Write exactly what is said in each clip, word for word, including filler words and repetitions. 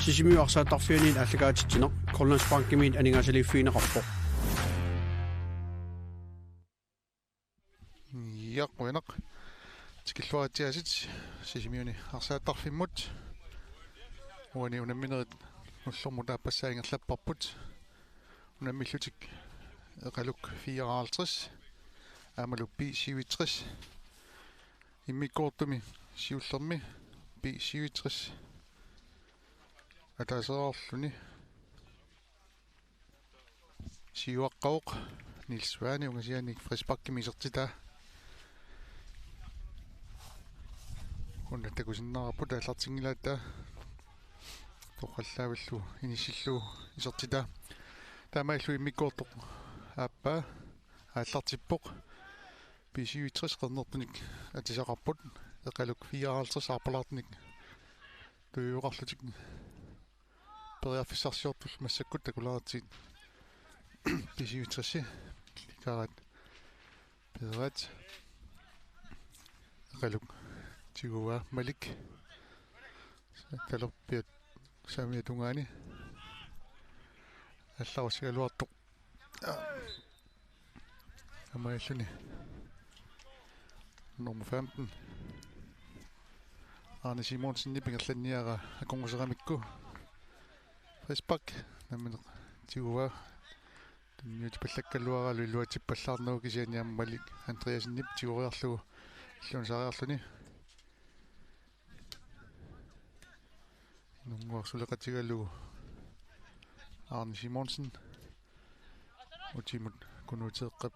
Sisimiut arsaattarfianit aallakaatitsineq Grønlandsbankimiit aningaasaliiffigineqarpoq. Ja, qujanaq. Tikilluaritsi aasiit Sisimiuni arsaattarfimmut. Uani unamminerit ullormut aappassaa ingerlapparput. Unammillutik Eqaluk fireoghalvtreds aammalu B syvogtres. Immikkoortumi siullermi B syvogtres ataasereerluni siuaqqavoq Niels Svane ungasianik frisparkimik isertitaa. Una takusinnaavarput aallartinngilaat, torrallaavillugu inissillugu isertitaa. Taamaalillutik immikkoortoq aappaa aallartippoq. B syvogtres qernertunik atisaqarput. Eqaluk fireoghalvtreds aarpalaartunik tujuuqarlutik periarfissarsiortut massakkut takulaartut. B syvogtres-i Karat Perat Eqaluk tiguaa Malik talerpiat saamiata tungaani allarussigaluartoq. Aamma illuni nummer femten Arne Simonsenip ingerlanniaraa akornuseramikku. Frispark nammineq tiguaa. Tunniutipallakkaluaraalu iluatsippallaarnagu kisianni aamma Malik Andreassenip tigoriarlugu illuunsaariarluni. Inunnguaq suleqatigalugu Arne Simonsen. Utimut Kunuuteeqqap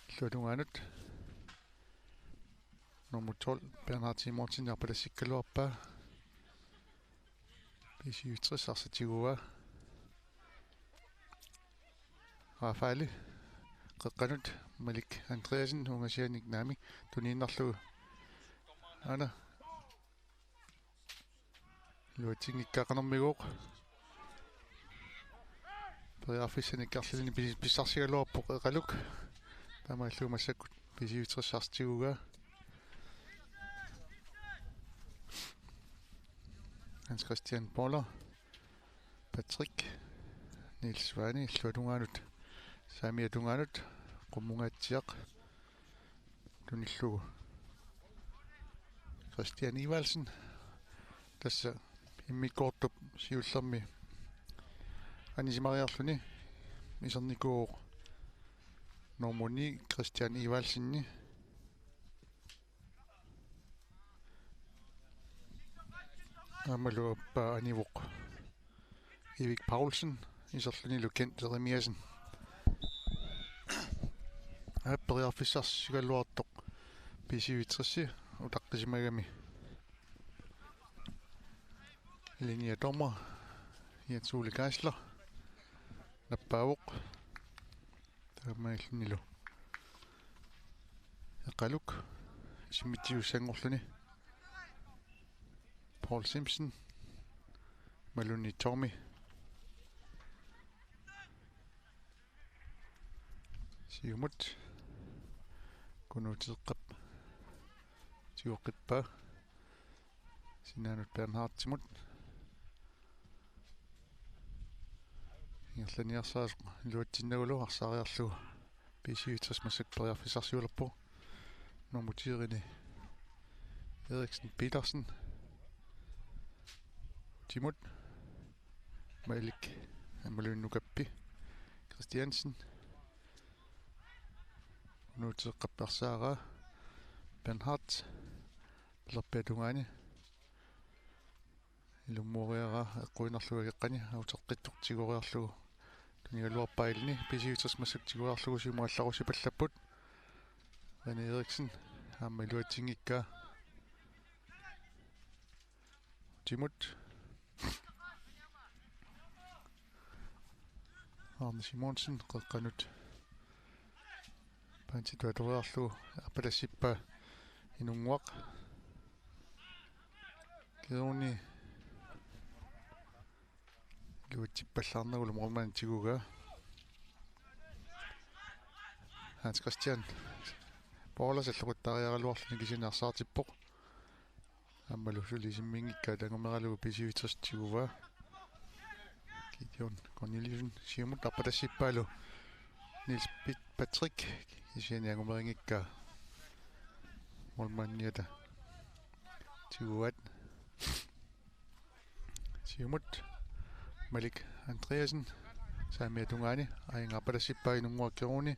illuatungaanut. Nummer tolv, Bernhard Simonsen, arpalassikkaluarpaa. B syvogtres arsaq tiguaa. Rafael qeqqanut Malik Andreassen ungasianik naamik tuniinnarlugu. Aana. Iluatsinngikkaa qanormigooq. Periarfissanik arlalini pis-, pissarsigaluarpoq Eqaluk. Taamaalillugu massakkut B syvogtres arsaq tiguaa. Hans Christian Boller. Patrick Niels Svane illuatungaanut. Saamiata tungaanut. Qummungaatsiaq. Tunillugu Christian Evaldsen. Tassa immikkoortup siullermi anisimariarluni isernikuuvoq nummer ni Christian Evaldsenni. Aammalu aappaa anivoq Erik Paulsen, iserlunilu Kent Jeremiassen. Aapperiarfissarsigaluartoq B syvogtres-i utaqqisimagami. Linjedommer Jens Ole Geisler nappaavoq. Taamaalillunilu Eqaluk isimmitsisussanngorluni. Paul Simpson. Malunni Tommy. Siumut. Kunuuteeqqap tigoqqippaa. Sinaanut Bernhardimut. Ingerlanniarsaasoq iluatsinnagulu arsaariarlugu. B syvogtres massakkut periarfissarsiulerpoq. Nummer ti-rini Eriksen Petersen. Timut. Malik. Aammalu Nukappi Christiansen. Kunuuteeqqap arsaaraa. Bernhard. Talerpiata tungaani. Ilummuuriaraa eqquinnarlugu akeqqani auteqqittoq tigoriarlugu. Tunigaluarpaa illuni B syvogtres massakkut tigoriarlugu siumut allarussipallapput. René Eriksen aamma iluatsinngikkaa. Timut. Arne Simonsen qeqqanut. Pansitut atoriarlugu arpalassippaa Inunnguaq. Kiuni iluatsippallaarnagulu målmandip tigugaa. Hans Christian Paula salloqittariaraluarluni kisianni arsaartippoq. Aammalu suli isimmiinngikkaat angumeralugu B C U tres tiguaa. Gideon Corneliussen siumut arpatassippaalu Niels Pit-, Patrick kisianni angumerinngikkaa. Målmandiata tiguaat. Siumut Malik Andreasen saamiata tungaani aajuna arpatassippaa Inunnguaq Kiruni.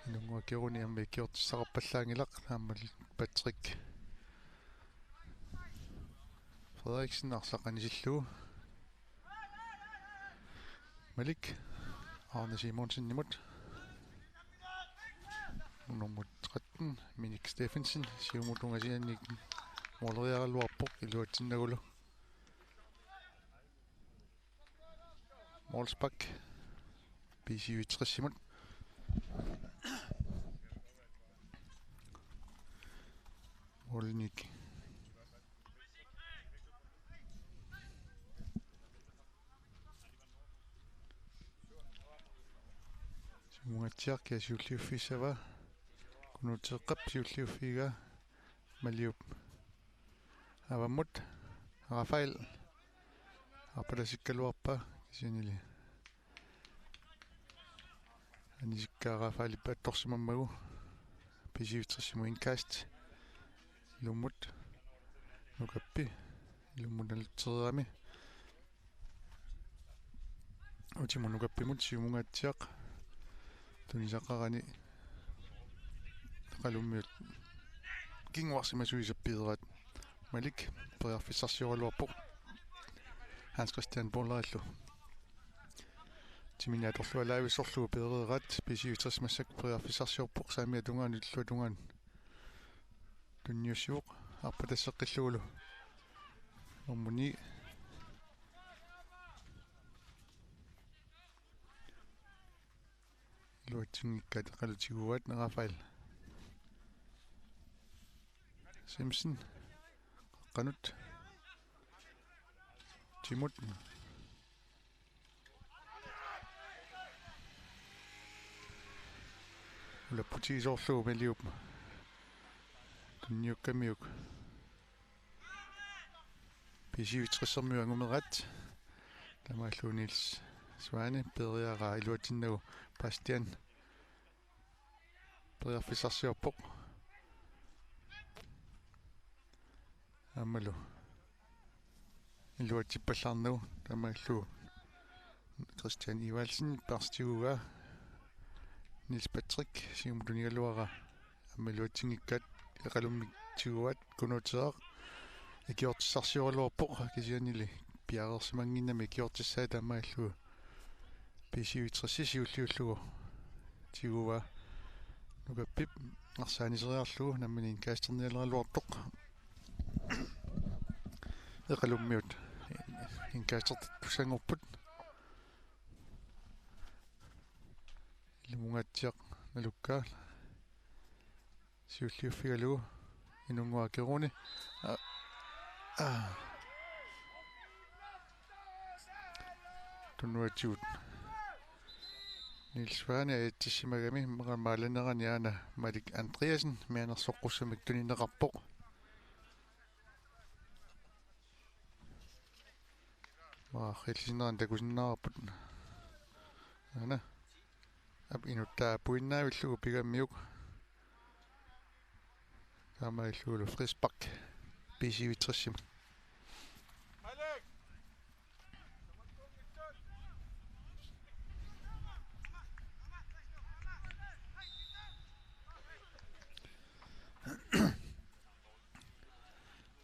Inunnguaq Kiruni aamma ikiortissaqarpallaanngilaq aammalu Patrick Frederiksen arsaq anisillugu. Malik Arne Simonsenimut. Nummer tretten, Minik Steffensen, siumut ungasiannik måleriaraluarpoq iluatsinnagulu. Målspark B C U tres-imut. Målmandip siumungaatsiaq kia siulliuffiissavaa. Kunuuteeqqap siulliuffigaa Maliup avammut. Rafael arpalasikkaluarpaa kisiannili anisikkaa Rafaelip attorsimammagu. B C U tres-imut indkast. Ilummut Nukappi. Ilummut nalutsereerami. Utimut Nukappimut siumungaatsiaq. Tunisaqarani Eqalummiut kinguarsimasuisa piiraat. Malik periarfissarsioraluarpoq Hans Christian Bollerillu. Timini atorlualaavissorlugu peereeraat. B C U tres massakkut periarfissarsiorpoq saamiata tungaanut illuatungaanut. Tunniussivoq arpatasseqqillugulu. Nummer ni. Iluatsinngikkaat Eqaluk tiguaat. Rafael Simpson. Qaqanut. Timut. Ulapputigisoorlugu Maliup tunniukkamiuk. B C U tres-ermiut angumeraat. Taamaallugu Niels Svane peeriaraa iluatsinnagu Bastian periarfissarsiorpoq. Aammalu iluatsippallaarnagu taamaallugu Christian Evaldsen paarsitigua. Niels Patrick siumut tunigaluaraa aamma iluatsinngikkaat Eqalummik tiguaat. Kunuuteeraq ikiortissarsioraluarpoq kisiannili piareersimannginnami ikiortissaa taamaallugu B C U tres siulliullugu tiguaa. Nukappip arsaq aniseriarlugu nammineq indkasternialeraluartoq. Eqalummiut indkastertussanngorput. Ilumungaatsiaq nalukkaa. Siulliuffigalugu Inunnguaq Kiruni. Aa. Aa. Tunuatigut Niels Svane ajatsimagami maalanerani aana Malik Andreasen mianersoqqussamik tunineqarpoq. Maa, ilisinerani takusinnaavarput. Aana. Aap, inuttaa puinnaavillugu pigamiuk. Taamaalillugulu frispark B C U tres-imut.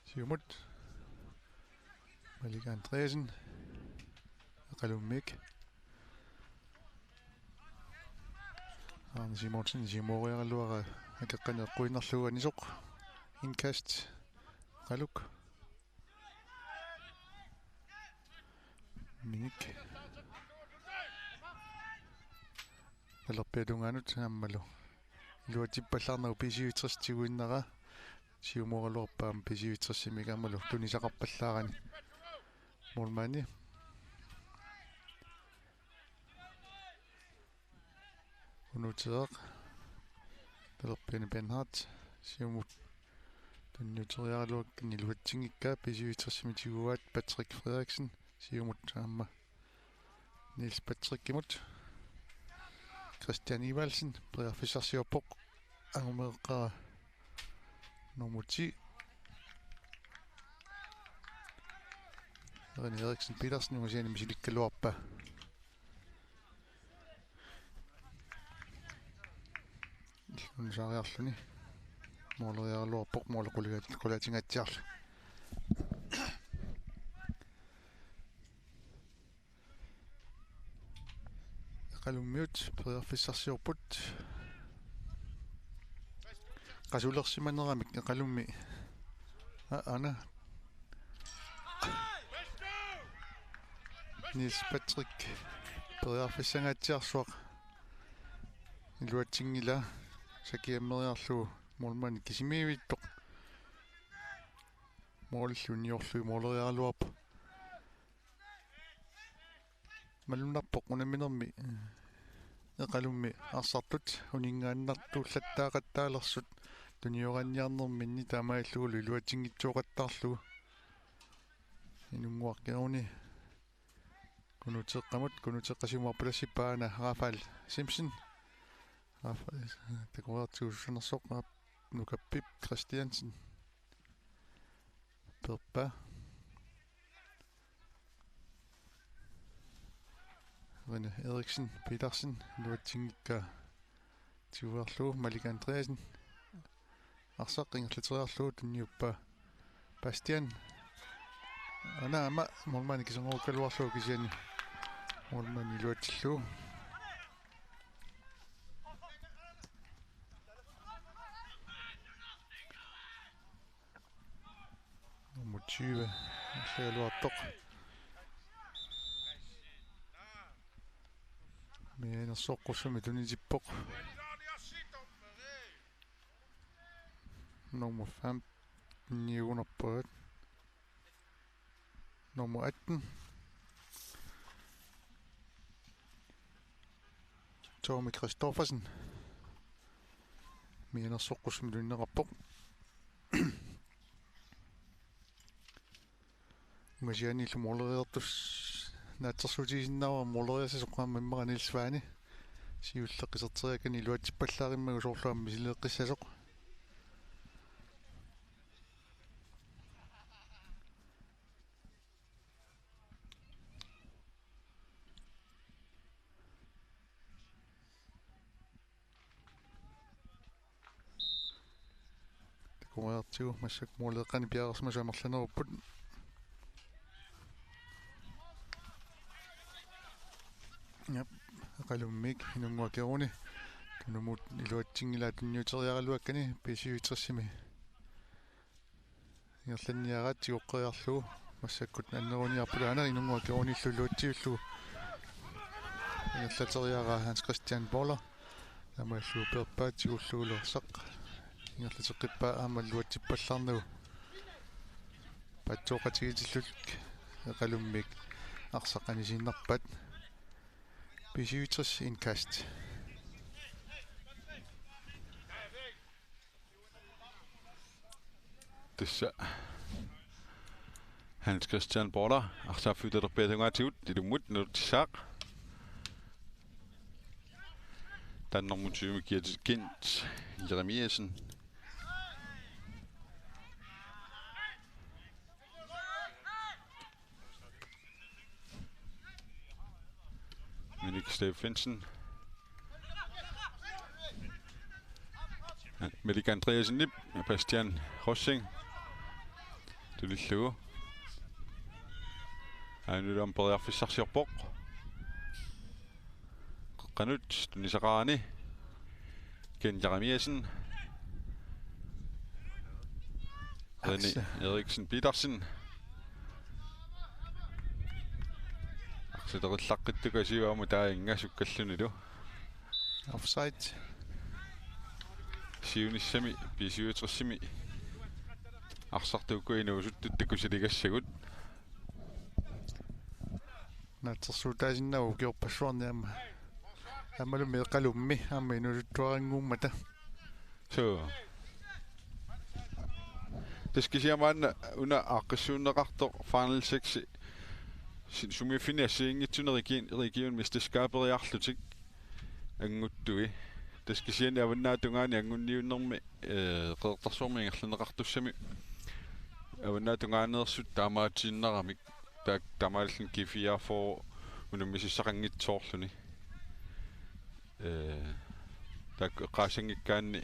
Siumut. Malik Andreasen. Eqalummik. Arne Simonsen siumoriaraluaraa akeqqani eqquinnarlugu anisoq. Indkast. Eqaluk. Minik. Talerpiata tungaanut aammalu iluatsippallaarnagu B C U tres tiguinnarpaa. Siumooraluarpaa B C U tres-imik aammalu tunisaqarpallaarani. Målmandi. Kunuuteeraq. Talerpiani Bernhard. Siumut Tunniuteriaraluakkani iluatsinngikkaa B-syvogtresimi tiguaat Patrick Frederiksen siumut aamma Niels Patrickimut. Christian Evaldsen periarfissarsiorpoq, angumeeqqaa nummer ti. René Eriksen Petersen Aasianni misilikkaluarpaa. Illunnut saariarluni. Mooleriaraluarpoq mooli quliga-, qulaatingaatsiarlu. Eqalummiut periarfissarsiorput. Qasulersimaneramik Eqalummi. A-, ana. Niels Patrick periarfissangaatsiarsuaq. Iluatsinngilaa sakiammeriarlugu målmandi kisimiivittoq. Målillu uniorlugit mooleriaraluarpoq. Malunnarpoq unamminermi Eqalummi arsartut uninngaannartuullattaaqattaalersut, tunioraanniarnerminni taamaalillugulu iluatsinngitsooqattaarlugu. Inunnguaq Keruni Kunuteqqamut, Kunuteqqap siumut palassippaa aana Rafael Simpson. Rafael, takoreertigu sussanersoq, Nuka Pip Christiansen. Peerpaa. René Eriksen Petersen iluatsinngikkaa tiguarlugu, Malik Andreasen arsaq ingerlateriarlugu tunniuppaa Bastian. Ana aamma målmandi kiserngoruukkaluarlugu kisianni målmandi iluatsillugu. Nummer tyve, Arsagaluartoq. Mianersoqqussumik tunitippoq. Nummer femten niugunarpaat. Nummer atten. Tommy Christoffersen. Mianersoqqussumik tunineqarpoq. Ungasianiillu måleriartussaq naatsorsuutigisinnaavara måleriasasoq aamma immaqa Niels Svane. Siulleq iserteriakkani iluatsippallaarimmagu soorlu aamma misileeqqissasoq. Takoreertigu massakkut måleeqqanik piareersimasut amerlanerupput. Jap, Eqalummiit Inunnguaq Keruni tunumut iluatsinngilaa tunniuteriaraluakkani B-syvogtresimi ingerlanniaraat tigoqqeriarlugu. Massakkut anneruniarput aana Inunnguaq Kerunillu iluatsiullugu ingerlateriaraa Hans Christian Boller. Taamaalilluni peerpaa tigullugulu arsaq ingerlateqqippaa aamma iluatsippallaarnagu. Paatsooqatigiitillugit Eqalummiit arsaq anisiinnarpaat. B-syvogtres indkast. Tassa Hans Christian Boller, arsaaffiutalerpiatungaatigut, ilummut nalortissaaq. Taanna nummer tyve, Kent Jeremiassen. Minik Steffensen. Milik Andreasenip, Bastian Rosing. Tunillugu. Anulam periarfissarsiorpoq. Qeqqanut tunisaqarani. Ken Jeremiassen. René Eriksen Petersen. Arsaq terillaqqittuka siuamu taanna sukkallugu. Offside. Siunissami B-syvogtresimi arsartuukkuinuusuttut takusiligassagut. Naatsorsuutaasinnaavoq ukiorpassuarni aamma. Aammalumi Eqalummi aamma inuusuttuarannguummata. Suu. Tassa kisianni maanna una aaqqissuunneqartoq Final Six si-, sumiiffinni assigiinngitsunik region-, region mesterskaberiarlutik anguttui. Tassa kisianni Avannaata Tungaani anguniunnermi, eh, Qeqertarsuarmi ingerlanneqartussami Avannaata Tungaaneersut taamaatiinnaramik, taak-, taamaalilluni G fireogfyrre unammisissaqanngitsoorluni. Eh, taakku eqqaassanngikkaanni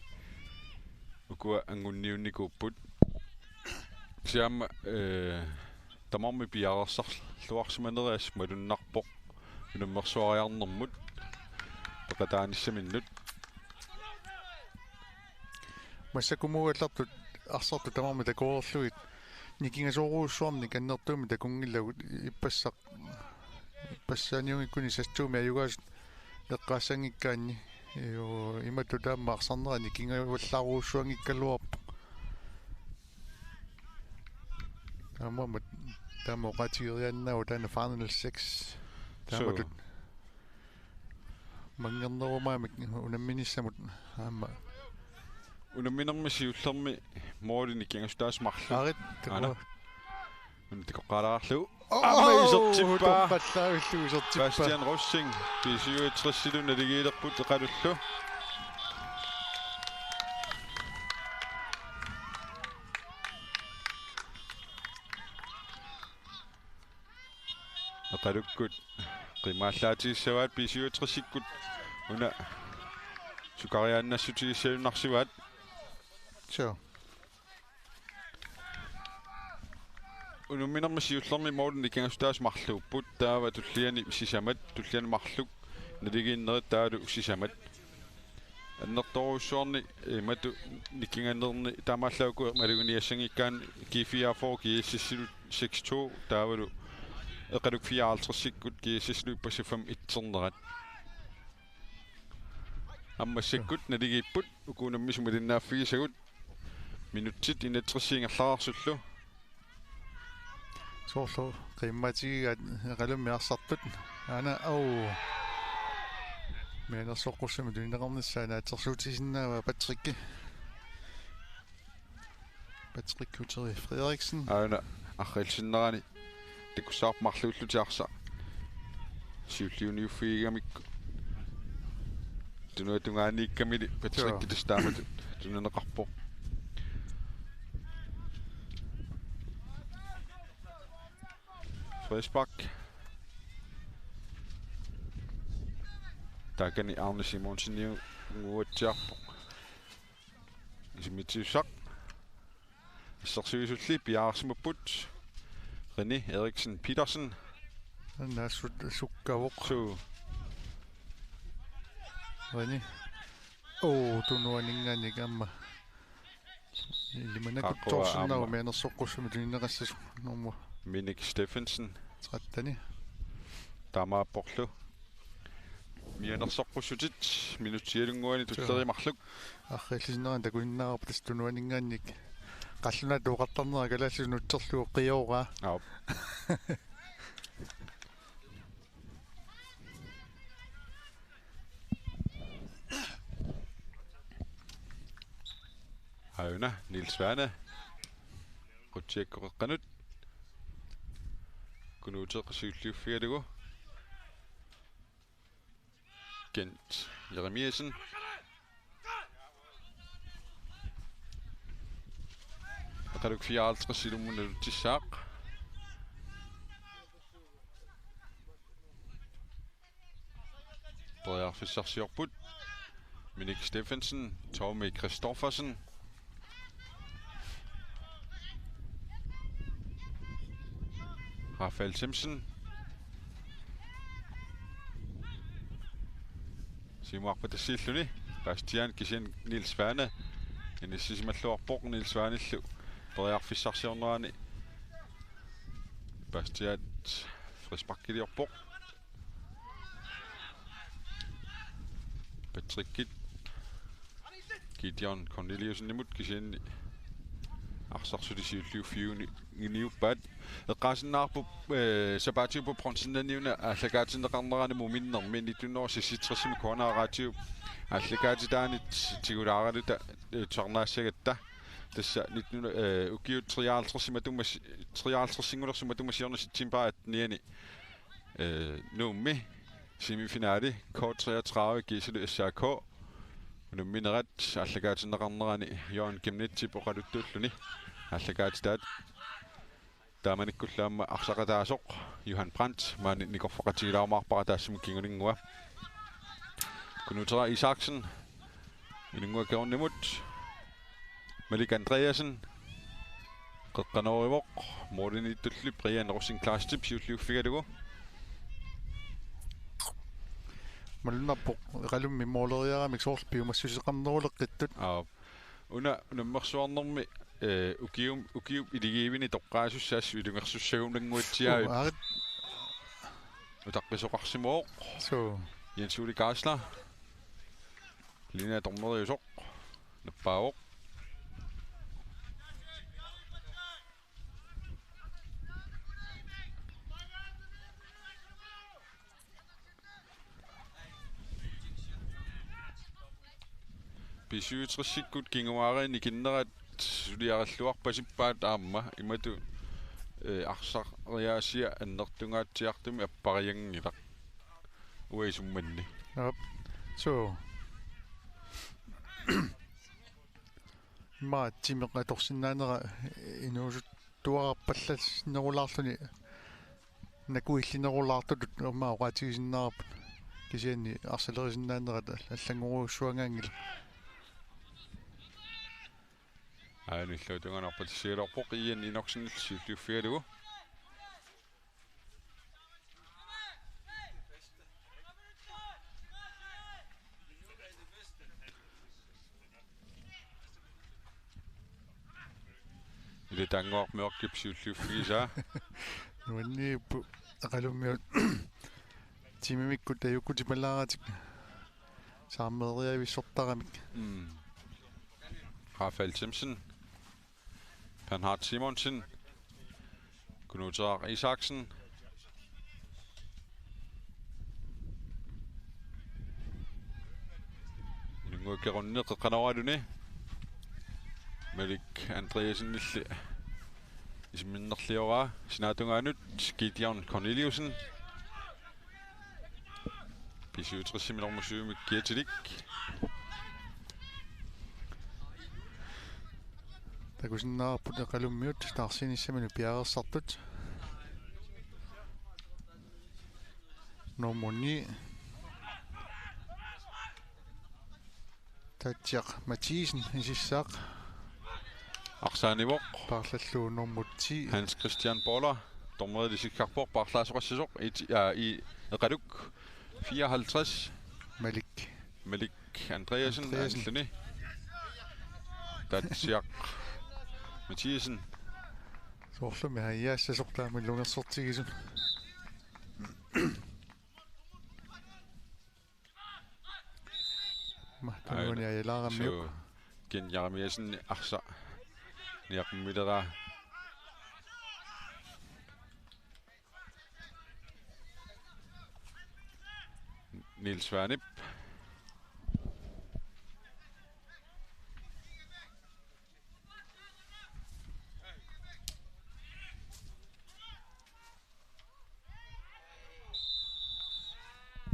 ukua anguniunnikuupput. Kisianni aamma, eh, tamarmik piareersarluarsimaneriassat malunnarpoq unammersuariarnermut peqataanissaminnut. Massakkumuugallartut arsartut tamarmik takoreerlugit nikingasoorujussuarnik annertuumik takunngilagut, ippassaq ippassaanik unngikkunik sassuumi ajugaasut eqqaassanngikkaanni. Iu, imatut taama arsarnera nikingavallaarujussuanngikkaluarpoq. Taamaammat taama oqaatigeriaannaavoq taanna Final Six. Suu. Taamatut manngernerumaamik unamminissamut aamma. Unamminermi siullermi måli nikingassutaasut marluk. Aarit, aana. Takua. Una takoqqaalaarlugu. Oh, aamma isertippaa. Toqqallavillugu isertippaa. Bastian Rosing, B syvogtresilu naligiilerput Eqalullu. Eqalukkut qimaallaatigissavaat B syvogtresikkut una sukariaannassutigissagunarsivaat. Suu. Unamminermi siullermi måli nikingassutaasut marluupput, taava tulliani sisamat, tulliani marluk naligiinnerit taavalu sisamat. Annertoorujussuarnik imatut nikinganerni taamaallaat uku maluginiassanngikkaanni G fireogfyrre G S S-ilu seks to taavalu Eqaluk fireoghalvtredsikkut G S S-ilu ippassaq fem et-ernerat. Aamma massakkut naligiipput uku unammisut malinnaaffigisagut. Minutsit enogtres ingerlareersullu. Soorlu qiimmaatigigaat Eqalummi arsartut. Aana, au. Mianersoqqussummik tunineqarnissaa naatsorsuutigisinnaavaa Patrick. Patrick Kuteri Frederiksen. Aana arriilsinnerani takussavarput marluullutik arsaq. Siulliuniuffigigamikku. Tunuatungaaniikkamili Patrick. Joo. Tassa taamatut tunineqarpoq. Frispark. Taakani Arne Simonsen nguatsiarpoq. Isimmitsiussaq. Assersuisulli piareersimapput. Rene Eriksen Petersen. Naasut sukkavoq. Suu. Rene. Oo, tunuaninngaanniit aamma. Ilimanakutsoorsinnaavoq. Qaaqqua aamma. Mianersoqqussummik tunineqassasoq nummer. Minik Steffensen. Tretteni. Taamaapporlu. Mianersoqqussutit minutsit sialunguani tulleriit marluk. Arriillisinnerani takusinnaavarput tassa tunuaninngaanniit. Qallunaatut oqartarnera kalaallisut nutserlugu qioraa. Aap. Aajuna, Niels Svane. Qutsiakkoqeqqanut. Kunuuteq siulliuffigalugu. Kent Jeremiassen. Eqaluk fireoghalvtreds ilummut nalutsissaaq. Periarfissarsiorput. Minik Steffensen, Tommy Christoffersen. Rafael Simpson. Siumuarpatassiilluni. Bastian kisianni Niels Svane. Inissisimalluarpoq Niels Svanellu. Periarfissarsiornerani. Bastian frisparkiliorpoq. Patrickit. Gideon Corneliussenimut kisianni arsaq suli siulliuffigiuniuppaat. Eqqaasinnaavarput, eh, sapaatip-akuup bronzeniuna aallakaatinneqarnerani muminnermi nitten hundrede seksogtresimi K N R-ip aallakaatitaanit tigulaaraluta, eh, tusarnaassagatta. Tassa nitten, eh, ukiut treoghalvtreds matuma si-, treoghalvtreds-inngulersummat matuma siorna september attenianni, eh, Nuummi semifinali K treogtredive kiisalu S A K unamminerat aallakaatinneqarnerani Johan Chemnitzip oqaluttuulluni aallakaatitaat. Taamanikkullu aamma arsaqataasoq Johan Brandt maani nikorfaqatigilaarumaarpara taassuma kinguninngua. Kunuutera Isaksen. Inunnguaq Keronnimut. Malik Andreasen. Qeqqanoorivoq. Målimiittulli Brian Rosing Kleistip siulliuffigalugu. Malunnarpoq Iqalummi måleriaramik soorlu piumassuseqarneruleqqittut. Aap. Una unammersuarnermi, eh, ukium-, ukiup iligiivini toqqaasussaasoq ilungersussaagunannguatsiaavippoq. Suu, arit. Utaqqisoqarsimavoq. Suu. Jens Ole Geisler. Linea dommeriusoq. Nappaavoq. B syvogtres-ikkut kinguaariinni kinnerat suliarilluarpasippaat aamma imatut, eh, arsariaasia annertungaatsiartumik apparianngilaq. Uanga isummanni. Aap. Suu. Immaqa timip atorsinnaanera inuusuttuararpallassinnerulaarluni nakuillinerulaartutut aamma oqaatigisinnaavarput, kisianni arsalerisinnaanerat allanngorujussuangaanngilaq. Aana illuatungaanut arpatissigaluarpoq Ian Enoksenillu siulliuffigalugu. Ilitaannguaq Mørkip siulliuffigisaa. Nuanniippoq Iqalummiut timimikkut ajukkutipalaaratik saammeeriavissortaramik. Mm. Rafael Themsen. Bernhard Simonsen. Kunuuteraq Isaksen. Inunnguaq Keronni qeqqanooraluni. Malik Andreasenilli isumminnerlioraa sinaatungaanut Gideon Corneliussen. B syvogtres-imi normu syvimik kiatilik. Takusinnaavarput Iqalummiut taarsiinissaminut piareersartut. Normu ni. Tatsiaq Mathiesen isissaaq. Arsaanivoq. Paarlallugu nummer ti. Hans Christian Boller. Dommerit isikkarpoq paarlaasoqassasoq. I, aa, i, Iqaluk. Fireoghalvtreds. Malik. Malik Andreasen. Andreasen. Anilluni. Tatsiaq Mathiesen. Soorlumi hajaassasoq taama ilungersortigisut. Mahtunuani ajalaaramiuk. Suu. Ken Jeremiassen arsaq niaqqummilera. Niels Svanip.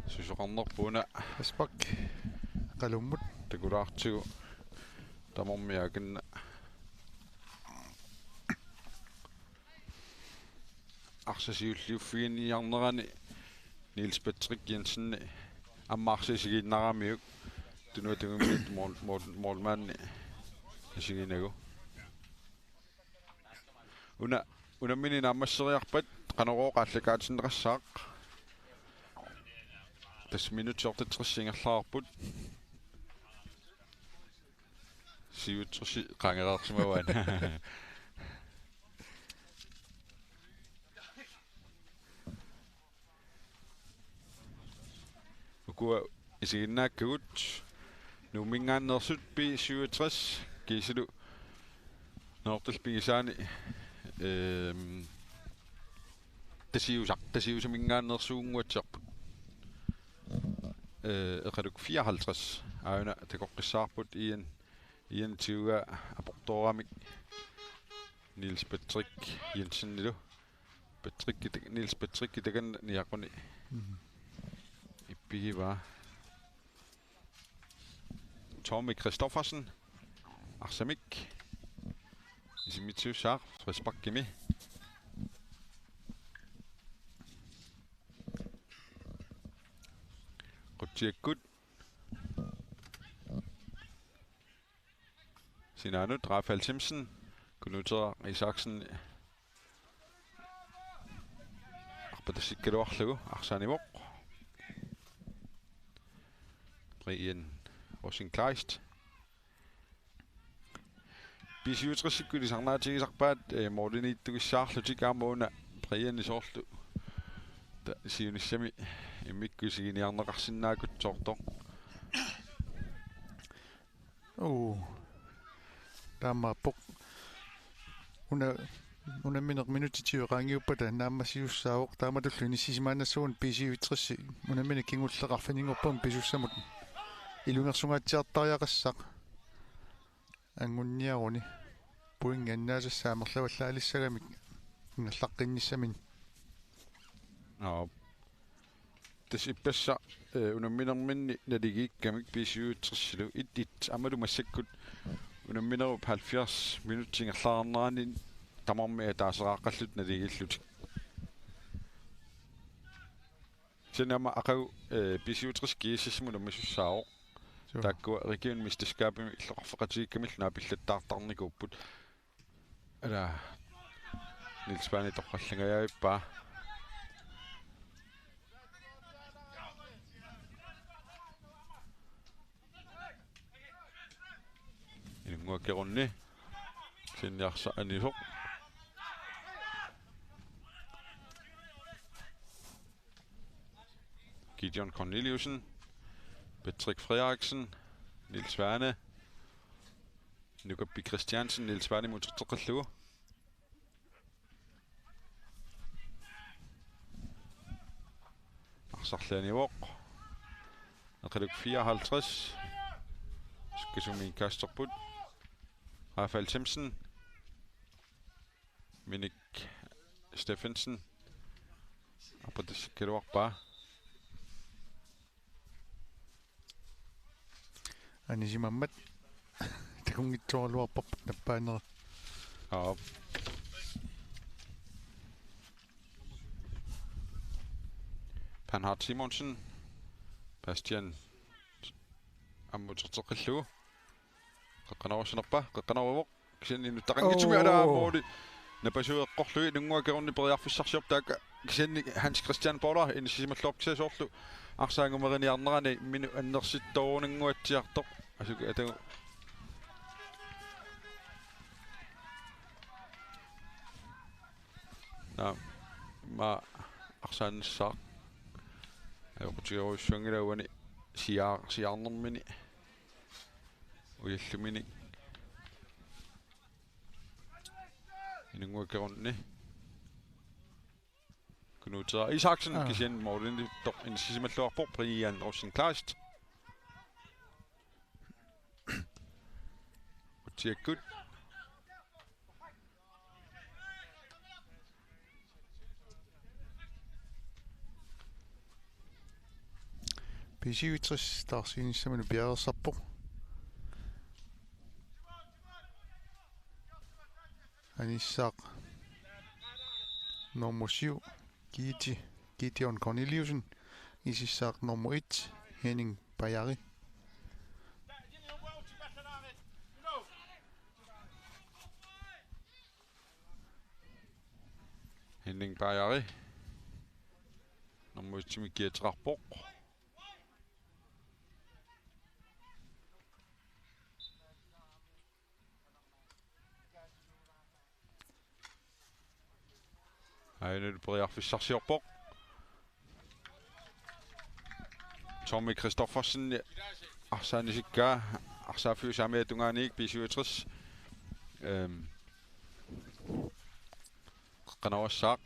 Susoqarnerput una. Aspak. Iqalummut. Takulaartigu. Tamarmik akinna. Arsaq siulliuffiginiarnerani Niels Patrick Jensen aamma arsaq isigiinnaramiuk tunuatungiminit mål-, mål-, målmandi isiginagu. Una, unammini naammasseriarpat Qanorooq aallakaatinneqassaaq. Tassa minutsit otteogtres ingerlareerput. Siutsiusi qaangereersimavaat. Ukua isiginnaakkagut Nuumminngaanneersut B syvogtres kiisalu Nordel pigisaani, ehm, Tasiusaq, Tasiusaminngaanneersuunnguatsiarput. Eh, Iqaluk fireoghalvtreds. Aajuna takoqqissaarput Ian, Ian Tiuga apoq. Tusartoorami Niels Patrick Jensenilu. Patrick, Niels Patrick takanna niaquni. Mhm. Ippigivaa. Tommy Christoffersen. Arsamik. Isimmitsiussaaq frisparkimi. Qutsiakkut. Sinaanut Rafael Simpson, Knud Isaksen arpatassikkaluarlugu arsaanivoq. Brian Rosenkleist. B syvogtresikkut ilisarnaatigisarpaat, eh, målimiittugissaarlutik aamma una Brian soorlu. Ta-, siunissami immikkut isiginiarneqarsinnaagutsoortoq. Uu. Taamaappoq. Una, unammineq minutsit syv qaangiuppata naammassisussaavoq, taamatullu inissisimaannassagunarpoq B syvogtres unammineq kingulleq arfininngorput pisussamut ilungersungaatsiartariaqassaq. Anguniaruni. Pointi annaasassaa amerlavallaalissagamik ingerlaqqinnissaminni. Aap. Tassa ippassaq, eh, unamminerminni naligiikkamik B syvogtresilu et et, aammalu massakkut unamminerup halvfjerds minutsit ingerlareernerani tamarmik ataasiaqqallutik naligiillutik. Kisianni aamma aqagu, eh, B syvogtres G S S-imut unammisussaavoq. Suu. Taakkua region mesterskabimi illoqarfeqatigiikkamillu naapillattaartarnikuupput. Ala. Niels Svane torrallangajavippaa. Inunnguaq Keruni. Sinniarsa anisoq. Gideon Corneliussen. Patrick Frederiksen. Niels Svane. Nukappi Christiansen, Niels Svanemut uterteqqillugu. Arsarlianivoq. Eqaluk fireoghalvtreds. Sukkasuumik indkasterput. Rafael Themsen. Minik Steffensen. Arpatassikkaluarpaa. Anisimammat. Takunngitsoorluarparput nappaanera. Aap. Bernhard Simonsen. Bastian aamma uterteqqillugu. Qeqqanoorussanerpa, qeqqanooruvoq. Kisianni nuttaqanngitsumik Oo. Alaa mooli. Napasuut eqqorlugit Inunnguaq Keruni periarfissarsiorpoq taakku. Kisianni Hans Christian Paula inissisimalluarpoq kisianni soorlu arsaanngumeriniarnerani minut annersittoorunnguatsiartoq. Asuki atagu. Naa, ma arsaannissaaq. Ajoqutigerujussuanngilaq uani siaa-, siaarnermini. Ujalluminik. Inunnguaq Keruni. Knud Isaksen, Aa. Kisianni målimiittoq inissisimalluarpoq Brian Rosenkleist. Qutsiakkut. B syvogtres taarsiinissaminnut piareersarpoq. Anissaaq nummer syv, Giti-, Gideon Corneliussen. Inisissaaq nummer et, Henning Bajari. Henning Bajari. Nummer et-imik kiateqarpoq. Aajuna periarfissarsiorpoq. Tommy Christoffersen arsaannisikkaa, arsaaffiup saamiata tungaaniit B syvogtres. Ehm. Qeqqanoorussaaq.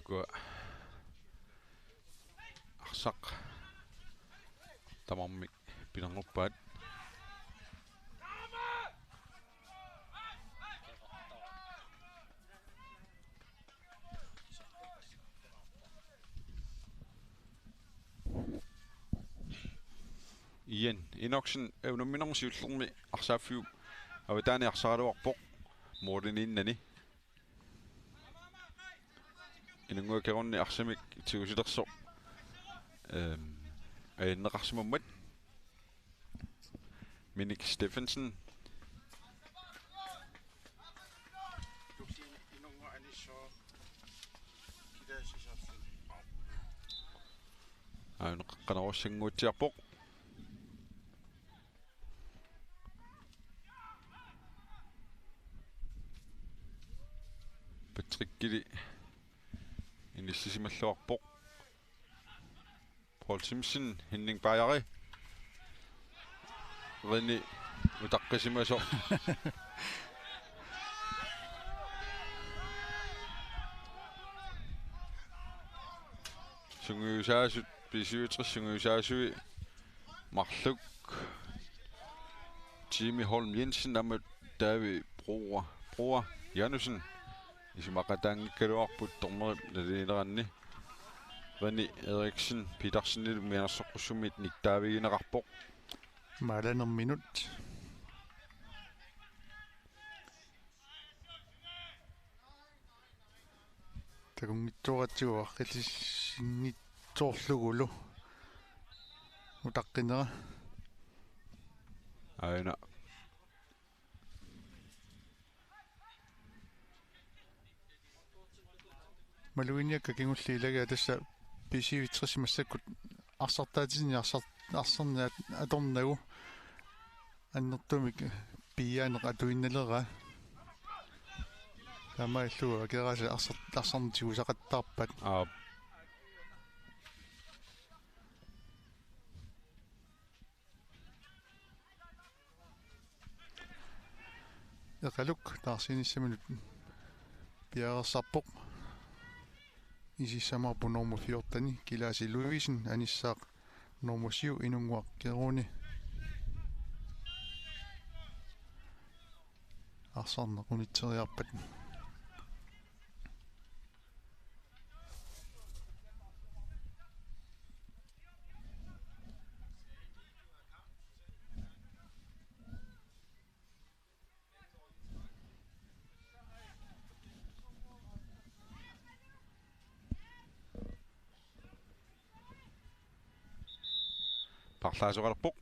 Kua arsaq tamarmik pilerngorpaat. Ian Enoksen, eh, unamminermi siullermi arsaaffiup avataani arsaraluarpoq målimiinnani. Inunnguaq Kirunni arsamik tigusilersoq, ehm, ajanneqarsimammat. Minik Steffensen. Aana qeqqanorussannguatsiarpoq. Patrickili inissisimalluarpoq. Paul Simpson, Henning Bajari. Rene utaqqisimasoq. Sungiusaasut, B syvogtres sungiusaasui marluk Jimmy Holm Jensen aamma David Broa, Broa Janussen. Isumaqataanngikkaluarput dommerip naligineranni. Rene Eriksen Petersenilu mianersoqqussummik nittaavigineqarpoq. Maalanerminut. Takunngitsooratsigu aqqilissinngitsoorlugulu utaqqinera. Aana. Malugiinniakka kingulliit ilagiit tassa B syvogtres massakkut arsartaatinni arsar-, arsarneq at-, atornagu annertuumik piiaaneq atuinnaleraa. Taamaalillugu Akerase arsar-, arsarneq tigusaqattaarpaat. Aap. Eqaluk taarsiinissaminut piareersarpoq. Isissamaarpoq nummer fjorten, Kilaasi Ludvigsen, anissaaq nummer syv, Inunnguaq Kiruni. Arsarneq unitseriarpat. Parlaasoqalerpoq.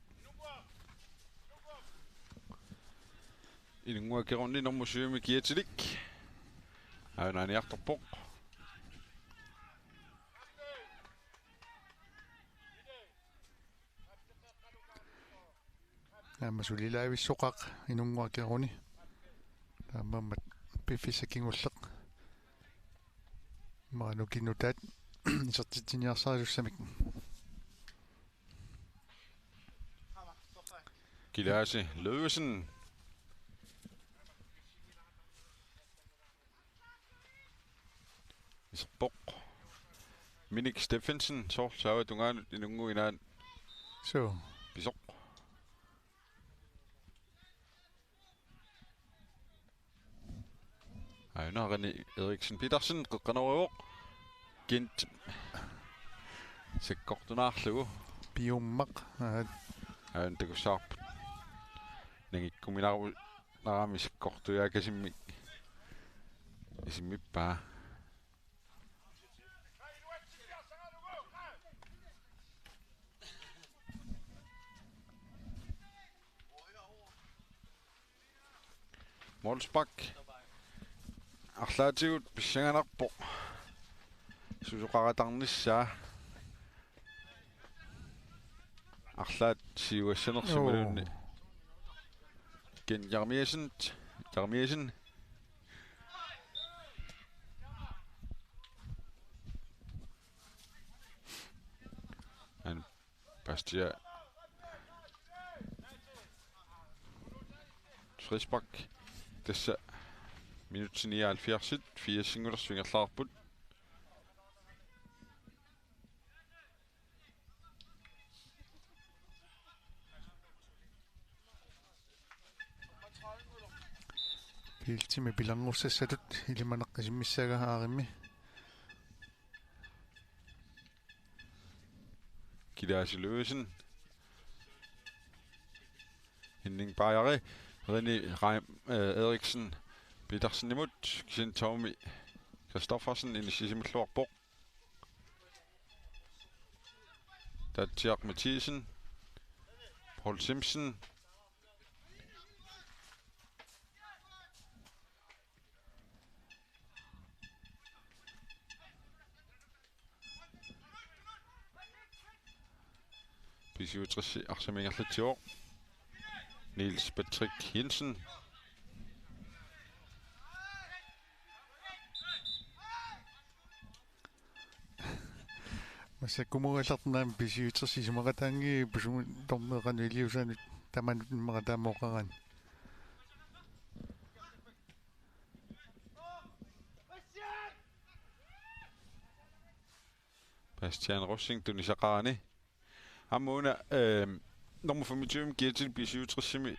Inunnguaq Kiruni nummer syvimi kiatilik. Aana aniartorpoq. Aamma sulilaavissoqaq Inunnguaq Kiruni. Taamaammat piffissaq kingulleq. Maanna ukinnutaat isertitsiniarsarisussamik. Kilaasi Ludvigsen. Iserpoq. Minik Steffensen, soorlu saava tungaanut Inunnguaq inaanni. Suu. Pisoq. Aana Rene Eriksen Petersen, qeqqanorivoq. Kent. Sakkortunaarlugu. Piummaq. Aa. Aana takussavarput. Nangikkuminaarpu. Naamik sakkortujaakasimmik isimmippaa. Målspark. Arlaatigut pissanganarpoq. Susoqaratarnissaa. Arlaat siuassanersimaluunniit. Ken Jeremiassen, Jeremiassen. Han Bastia. Frispark. Tassa minutsi nioghalvfjerds, firsinngulersup ingerlaarput. Piltimi pilanngussasatut ilimanaqqisimmissaga aarimmi. Kilaasi Løvesen. Henning Bajari, René Reim, øh, Eriksen Petersenimut, kisianni Tommy Christoffersen inissisimalluarpoq. Tatsiaq Mathiesen, Paul Simpson. B syvogtres arsaq ingerlatsivoq. Niels Patrick Jensen. Massakkut uagut aallartinnagu B syvogtres isumaqataanngilaq, pusumut dommeri qanoq iliuusaanut tamanut immaqa taama oqaraanni. Bastian Rosing tunisaqarani. Aamma una, øhm, nummer femogtyve kiatillit B syvogtresimi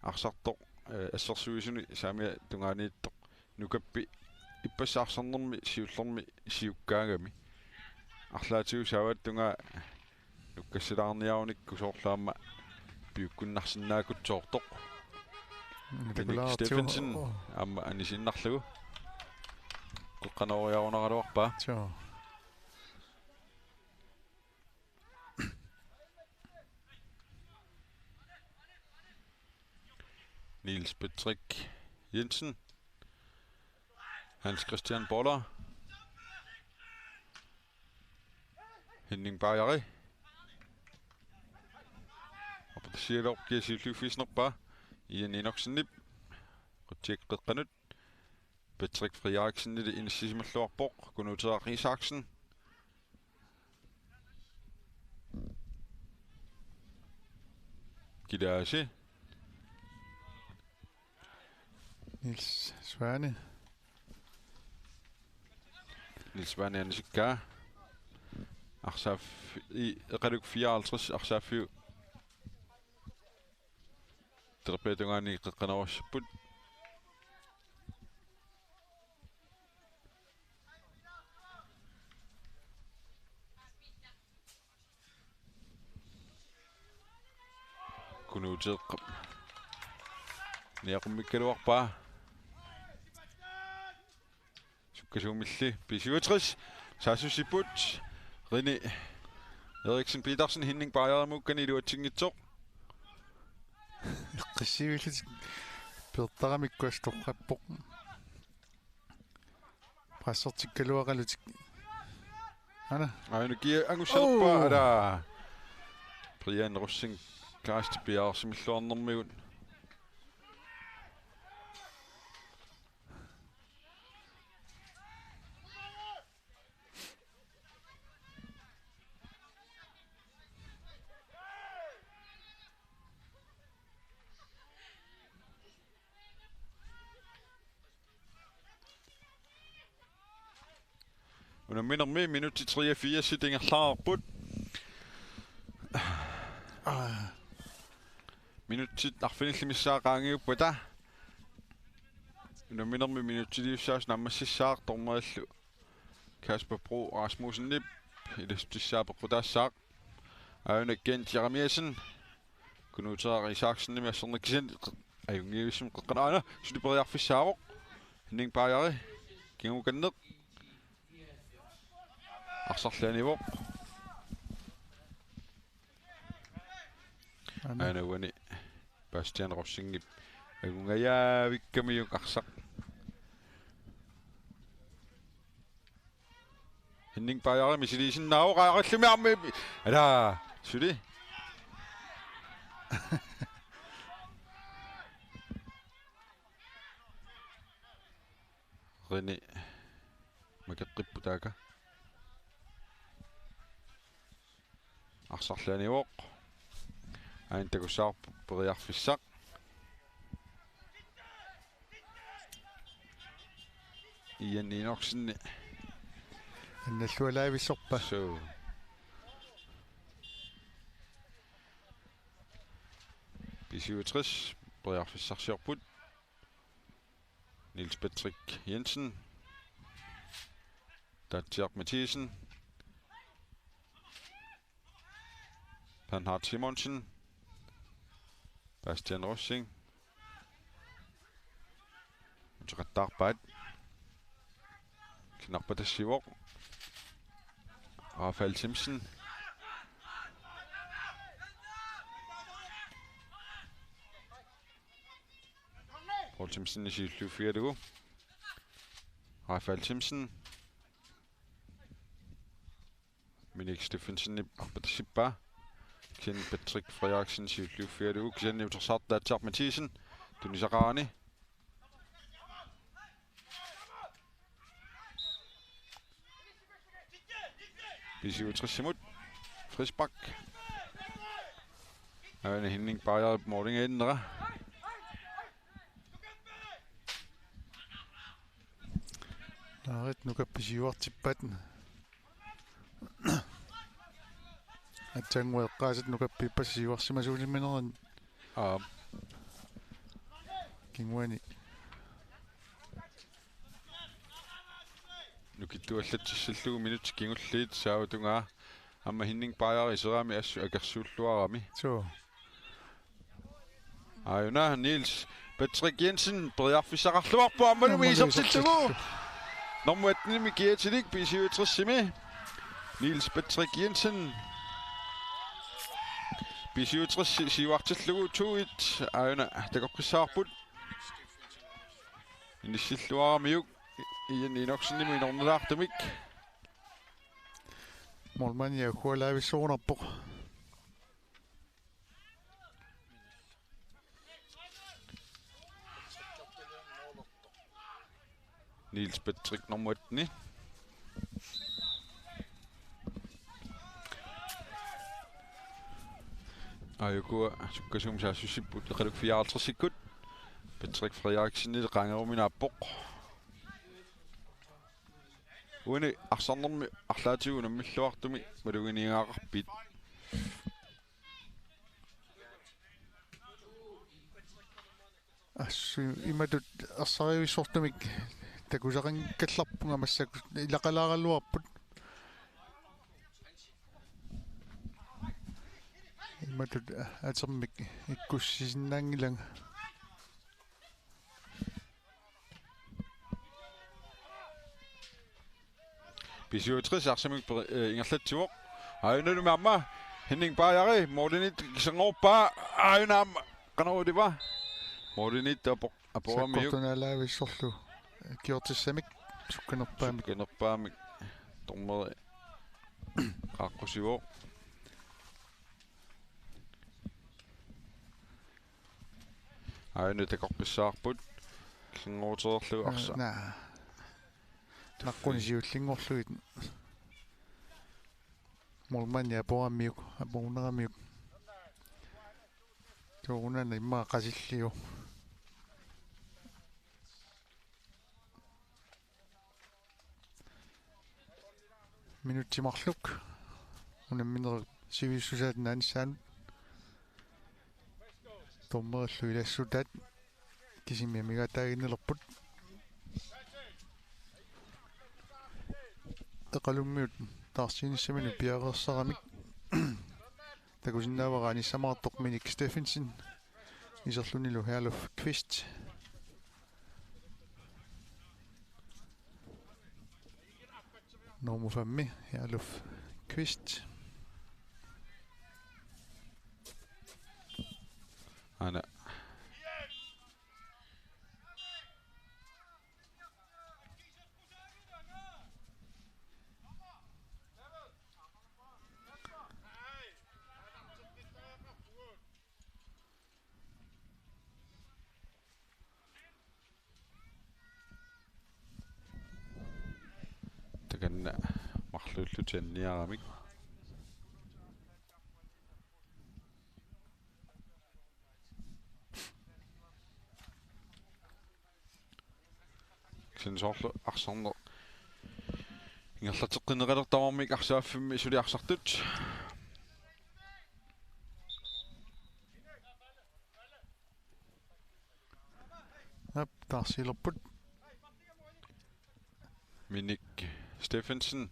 arsartoq, øh, assersuisuni saamiata tungaaniittoq Nukappi ippassaq arsarnermi siullermi siukkaangami. Arlaatigut saavaattungaa nukkassalaarniarunikku soorlu aamma piukkunnarsinnaakkutsoortoq. Minik Steffensen aamma anisiinnarlugu. Qeqqanooriarunaraluarpaa. Joo. Niels Patrick Jensen. Hans Christian Boller. Henning Bajari. Aputashialorp kiasiulliuffigisnerpaa. Ian Enoksenip. Qutsiak qeqqanut. Patrick Frederiksenili inissisimalluarpoq, Kunuuteeraq Isaksen. Kilaasi. Niels Svane. Niels Svane anisikkaa. Arsaaf-, i-, Eqaluk fireoghalvtreds arsaaffiup Terpia tungaani qeqqanoorussapput. Kunuuteeqqap niaqummikkaluarpaa. Sukkasuumilli B syvogtres. Saassussipput. René Eriksen Petersen, Henning Bajarimut kan iluatsinngitsoq. Eqqissivillutik peertaramikku astoqqappoq. Pressertikkaluaqalutik. Ana. Aana kia angussalerpaa. Oh. Ala. Brian Rosing Kleist piaarsimilluarnermigut. Unamminermi minutsit treogfirs ingerlareerput. Minutsit arfinillit missaat qaangiuppata. Unamminermi minutsiliussaasut naammassissaaq, dommerillu Kasper Bro Rasmussenip ilassutissaa peqqutaassaaq. Aana Kent Jeremiassen. Kunuuteeraq Isaksenimit asserneq kisianni qe-, ajunngivissimik qeqqanut. Aana, suli periarfissaavoq. Henning Bajari. Kingukanneq. Arsarlianivoq. Aana. Aana uani Bastian Rosingip angungajaavikkamiuk arsaq. Henning Bajari misiliisinnaavoq, aaqallumi aamma. Ala, suli. René makeqqipput taaka. Arsarlianivoq. Aana takussavarput periarfissaq. Ian Enoksen. Annallualaavissorpa. So. B syvogtres periarfissarsiorput. Niels Patrick Jensen. Daatsiaq Mathiesen. Bernhard Simonsen. Bastian Rosing. Uteqattaarpaat. Kisianni arpatassivoq. Rafael Simpson. Poul Simpson siulliuffigalugu. Rafael Simpson. Minik Steffensenip arpatassippaa. Kisianni Patrick Frederiksen siulliuffigalugu. Kisianni utersaartoq Daatsiaq Mathiesen. Tunisaqarani. B syvogtres-imut. Frispark. Aana Henning Bajarip målingaannera. Naarit nukappi siuartippaat. Aatsaannguaq eqqaasat nukappiippassaq siuarsimasuusimanerini. Aap. Kinguani. Nukittuallatsissallugu minutsit kingulliit saavatungaa. Aamma Henning Bajar iseraami assut akersuulluarami. Suu. Aajuna Niels Patrick Jensen periarfissaqarluarpoq aammalumi. Aammalu isertillugu. Isertillugu. Nummer atten-imi kiatilik B syvogtres-imi. Niels Patrick Jensen. B syvogtres siuartillugu to et. Aajuna takoqqissaarput. Inissilluaramiuk Ian Enoksenimut inornalaartumik. Målmandi aggualaavissoorunarpoq. Niels Patrick nummer atten. Aajukua sukkasuumik saassussipput, eqalukkut fireoghalvtredsikkut. Patrick Frederiksenip qaangerumik naappoq. Uani arsarnermi arlaatigut unammilluartumik maluginiagaqarpit? Assut imatut arsarivissortumik takusaqanngikkallarpunga, massakkut ilaqalaaraluarput. Imatut atermik ikkussisinnaanngilanga. B syvogtres arsamik per-, eh, ingerlatsivoq. Aajunalumi aamma Henning Bajari målimiit kiserngoorpaa. Aajuna aamma qanoruna målimiit apo-, aporamiuk. Sakkortunaalaavissorlu kigortissamik sukkanerpaamik. Sukkanerpaamik. Dommeri qaaqqusivoq. Aajuna takoqqissaarput. Kiserngoortereerlugu arsaq. Naa. Naqquni siullinngorlugit. Målmandi aporamiuk, aporuneramiuk. Soorunami immaqa qasilliuvoq. Minutsit marluk unamminerit sivisussusaat naanissaanut. Dommerillu ilassutaat kisimi amigaataaginnalerput. Eqalummiut taarsiinissaminut piareersaramik. Takusinnaavara anissamaartoq Minik Steffensen. Iserlunilu Herluf Kvist. Nummer femmi, Herluf Kvist. Aana. Takanna marluullutik anniaramik. Kisianni soorlu arsarneq ingerlateqqinneqalertoq tamarmik arsaaffimmi suli arsartut. Aap, taarsiilerput. Minik Steffensen,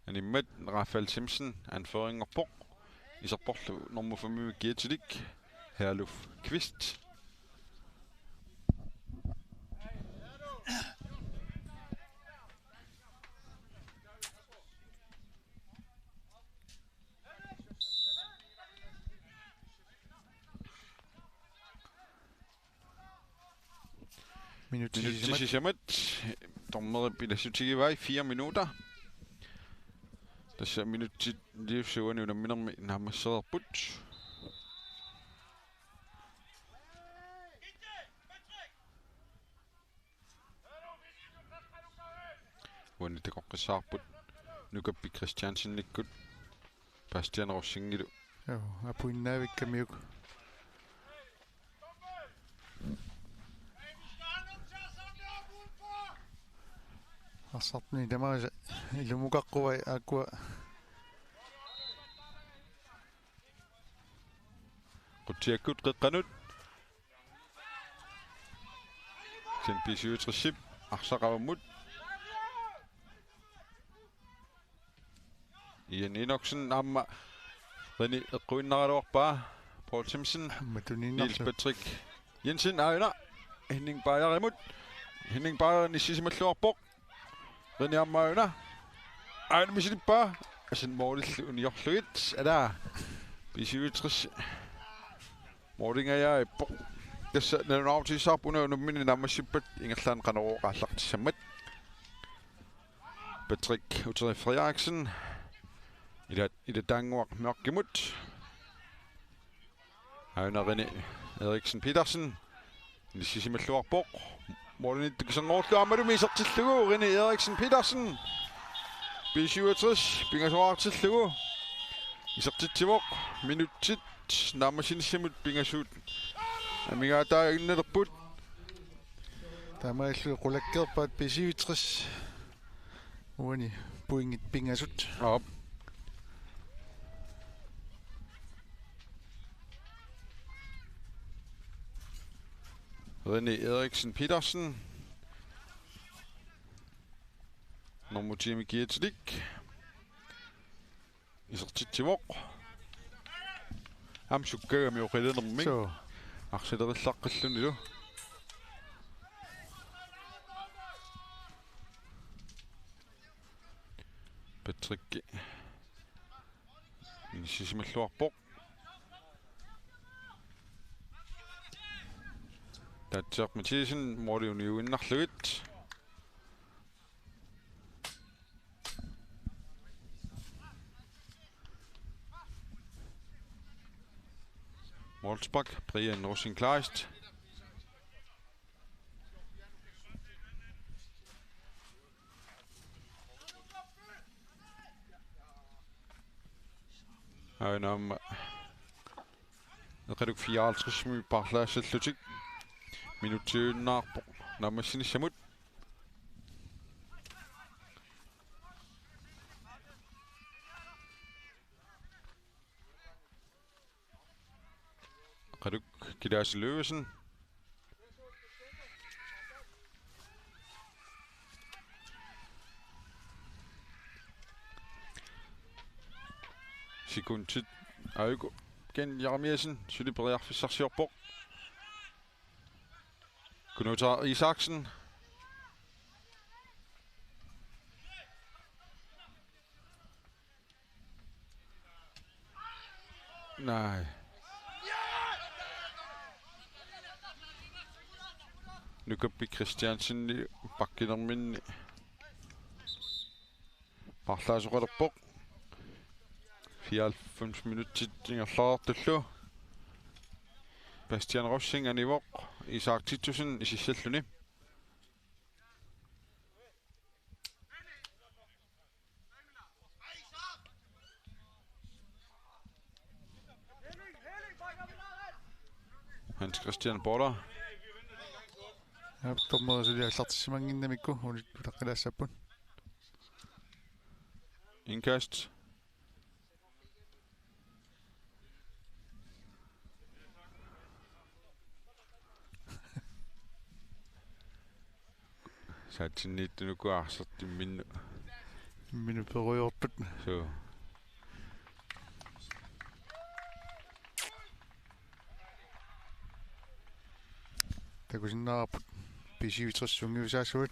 animmat Rafael Simpson, anførinngorpoq, iserporlu nummer fem kiatilik, Herluf Kvist. Minutsit sisamat. Minutsit sisamat. Dommerip ilassutigivaat fire minutter. Tassa minutsit liivsuani unamminermi naammassereerput. Uani takoqqissaarput Nukappi Christiansenikkut Bastian Rosingillu. Joo, apuinnaavikkamiuk. Arsartuni tamaasa ilumukaqquvai aakkua. Qutsiakkut qeqqanut. Kisianni B syvogtresip arsaq avammut. Ian Enoksen aamma Rene eqquinnaraluarpaa. Paul Simpson. Aamma tuniinnarlugu. Niels Patrick Jensen aajuna. Henning Bayerimut. Henning Bayer inissisimalluarpoq. Rene aamma aajuna. Aajuna misilippaa. Asan målillu uniorlugit. Alaa. B syvogtres målingajaappoq. Tassa nalunaarutigissavarput una unammineq naammassippat ingerlaannaq Qanorooq aallartissammat. Patrick Uteri Frederiksen. Ila-, Ilataannguaq Mørkimut. Aajuna Rene Eriksen Petersen. Inissisimalluarpoq. Målimiittoq kiserngoorlu aammalumi isertillugu Rene Eriksen Petersen. B syvogtres pingasuartillugu. Isertitsivoq. Minutsit naammassinissamut pingasut amigaataaginnalerput. Taamaalilluni qulakkeerpaat B syvogtres. Uani pointit pingasut. Aap. Rene Eriksen Petersen. Nummer ti-mi kiatilik. Isertitsivoq. Aamma sukkagami oqilinermik. Suu. Arsilerillaqqillunilu. Patrick. Inissisimalluarpoq. Tatsiaq Mathisen måli uniuinnarlugit. Målspark, Brian Rosing Kleist. Aajuna aamma Eqaluk fireoghalvtredsimi paarlaassallutik. Minutsiunnaarpoq naammassinissamut. Eqaluk Kilaasi Løvesen. Sekundit aajuku. Ken Jeremiassen suli periarfissarsiorpoq. Kunuta Isaksen. Nej. Nukappi Christiansen pakkinerminni paarlaasoqalerpoq. Fireoghalvfems minutsit ingerlaartullu. Bastian Rosing anivoq Isak Titussen isissalluni. Hans Christian Border. Aap, dommerit suli aallartissimannginnamikku unit-, utaqqilaassapput. Indkast. Saatsinniittunuku arsartimminnu. Imminut perujoorput. Suu. Takusinnaavarput B syvogtres sungiusaasuat.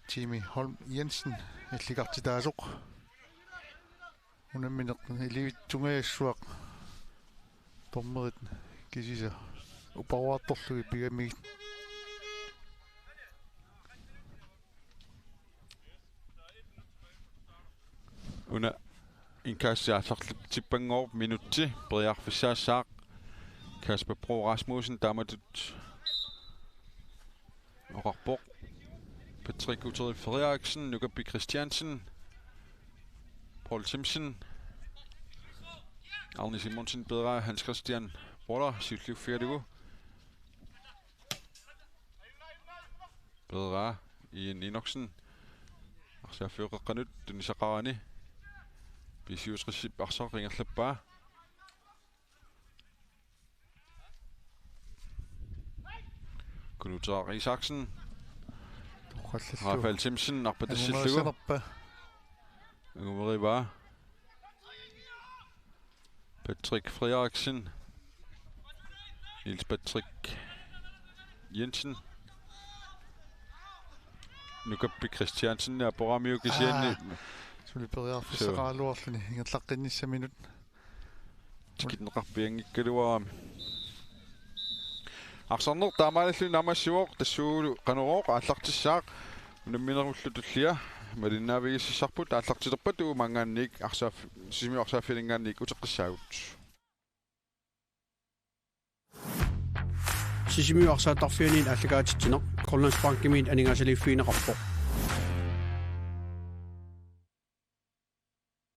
Timi Holm Jensen illikartitaasoq. Unammineq ilivitsungajassuaq. Dommerit kisisa uparuartorlugit pigamigit. Una indkast aallartippanngooq, minutsi periarfissaassaaq. Kasper Bro Rasmussen taamatut oqarpoq. Patrick Uteri Frederiksen, Nukappi Christiansen, Paul Thimsen, Arne Simonsen, peeraa Hans Christian Boller siulliuffigalugu. Peeraa Ian Enoksen. Arsaaffiup qeqqanut tunisaqarani. B syvogtres-ip arsaq ingerlappaa. Kunutaa Isaksen. Toqqallallugu. Rafael Thimsen arpatassillugu. Angumerisalerpa. Angumerivaa. Patrick Frederiksen. Niels Patrick Jensen. Nukappi Christiansen aporamiuk kisianni. Aa, suli periarfissaqaraluarluni ingerlaqqinnissaminut. Tikinneqarpianngikkaluarami. Arsarneq taamaalilluni naammassivoq, tassuugulu Qanorooq aallartissaaq. Unamminerullu tullia malinnaavigisassarput, aallartilerpat uumanngaanniit arsaaf-, Sisimiut arsaaffianinngaanniit uteqqissaagut. Sisimiut arsaattarfianiit aallakaatitsineq Grønlandsbankimiit aningaasaliiffigineqarpoq.